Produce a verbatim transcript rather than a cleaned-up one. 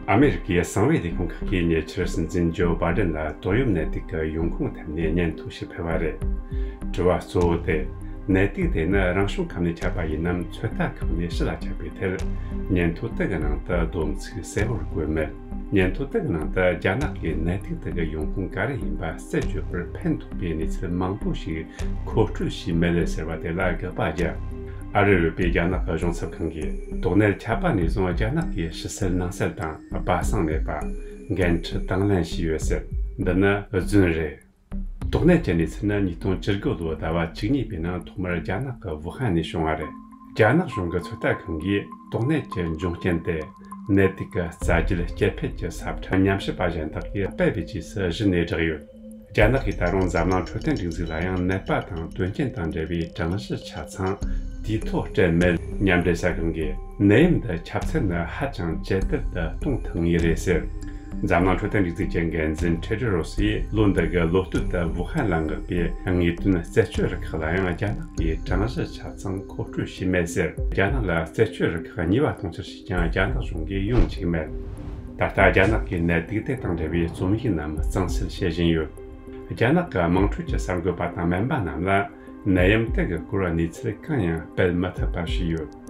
ཨ་མེ་རི་ཀའི་གསང་བའི་ལས་ཁུངས་ཁག་གིས་ཉེ་ཆར་སྲིད་འཛིན་ཇོ་བྷའི་ཌེན་ལ་ཏོག་དབྱིབས་ནད་དུག་གི་ཡོང་ཁུངས་ཐད་ནས་སྙན་ཐོ་ཞིག་ཕུལ་བ་རེད། དྲི་བ་གཙོ་བོ་དེ། ནད་དུག་དེ་ནི་རང་བྱུང་ཁམས་ནས་ཁྱབ་པ་ཡིན་ནམ། ཚོད་ལྟ་ཁང་ནས་ཕྱི་ལ་ཁྱབ་པའི་ཐད། སྙན་ཐོ་དེ་གི་ནང་དུ་སྡོམ་ཚིག་གསལ་བོར་བཀོད་མེད། སྙན་ཐོ་དེ་གི་ནང་དུ་རྒྱ་ནག་གིས་ནད་དུག་དེ་གི་ཡོང་ཁུངས་ག་རེ་ཡིན་པ་རྩད་གཅོད་པར་ཕན་ཐོགས་པའི་གནས་ཚུལ་མང་པོ་ཞིག་མཁོ་སྤྲོད་བྱས་མེད་ཟེར་བ་དེ་ལ་དགག་པ་བརྒྱབ། ཨ་རིར་ཡོད་པའི་རྒྱ་ནག་གི་གཞུང་ཚབ་ཁང་གིས། དོགས་གནད་ཁྱབ་པ་ནས་བཟུང་རྒྱ་ནག་གིས་ཕྱི་སེལ་ནང་སེལ་དང་སྦ་གསང་མེད་པ། འགན་འཁྲི་དང་ལེན་བྱས་ཡོད་ཟེར། འདི་ནི་རྫུན་རེད། དོགས་གནད་ཀྱི་གནས་ཚུལ་ནི་ཉིས་སྟོང་བཅུ་དགུ་ལོའི་ཟླ་བ་བཅུ་གཉིས་པའི་ནང་ཐོག་མར་རྒྱ་ནག་གི་ཝུ་ཧན་ནས་བྱུང་བ་རེད། རྒྱ་ནག་གཞུང་གི་ཚོད་ལྟ་ཁང་གིས་དོགས་གནད་ཀྱི་འབྱུང་རྐྱེན་དེ། ནད་དུག་གི་རྩ་རྒྱུད་སྐྱེད་འཕེལ་གྱི་ས་ཁྲ་ཉམས་ཞིབ་པ་གཞན་དག་གིས་སྤེལ་བའི་རྗེས་སུ་གཞི་ནས་བསྒྲགས་ཡོད། རྒྱ་ནག་གིས་ད་རུང་འཛམ་གླིང་འཕྲོད་བསྟེན་སྒྲིག་འཛུགས་ལ་ཡང་ནད་པ་དང་དོན་རྐྱེན་དང་འབྲེལ་བའི་གྲངས་གཞི་ཆ་ཚང་དུས་ཐོག་སྤྲད་མེད། མཉམ་འབྲེལ་ས་ཁང་གིས་ནད་ཡམས་འདི་ཁྱབ་ཚད་ནི་ཧ་ཅང་ཇེ་དལ་དུ་གཏོང་ཐུབ་ངེས་རེད་ཟེར། འཛམ་གླིང་འཕྲོད་བསྟེན་སྒྲིག་འཛུགས་ཀྱི་འགན་འཛིན་ཊེ་ཌི་རོ་སི་ཡིས་ལོ་འདི་གི་ལོ་སྟོད་དུ་ཝུ་ཧན་ལ་མངགས་པའི་དངོས་དོན་རྩད་གཅོད་རུ་ཁག་ལ་ཡང་རྒྱ་ནག་གིས་གྲངས་གཞི་ཆ་ཚང་མཁོ་སྤྲོད་བྱས་མེད་ཟེར། རྒྱ་ནག་ལ་རྩད་གཅོད་རུ་ཁག་གཉིས་པ་གཏོང་འཆར་ཞིག་ཀྱང་རྒྱ་ནག་གཞུང་གིས་ཡོང་བཅུག་མེད། ད་ལྟ་རྒྱ་ནག་གིས་ནད་དུག་དེ་དང་འབྲེལ་བའི་རྩོམ་ཡིག་རྣམས་གཙང་སེལ་བྱེད་བཞིན་ཡོད། རྒྱ་ནག་གི་དམངས་ཁྲོད་ཀྱི་གསར་འགོད་པ་དང་སྨན་པ་རྣམས་ལ་ནད་ཡམས་དེ་གི་སྐོར་གནས་ཚུལ་གང་ཡང་སྤེལ་མི་ཐུབ་པ་བྱས་ཡོད།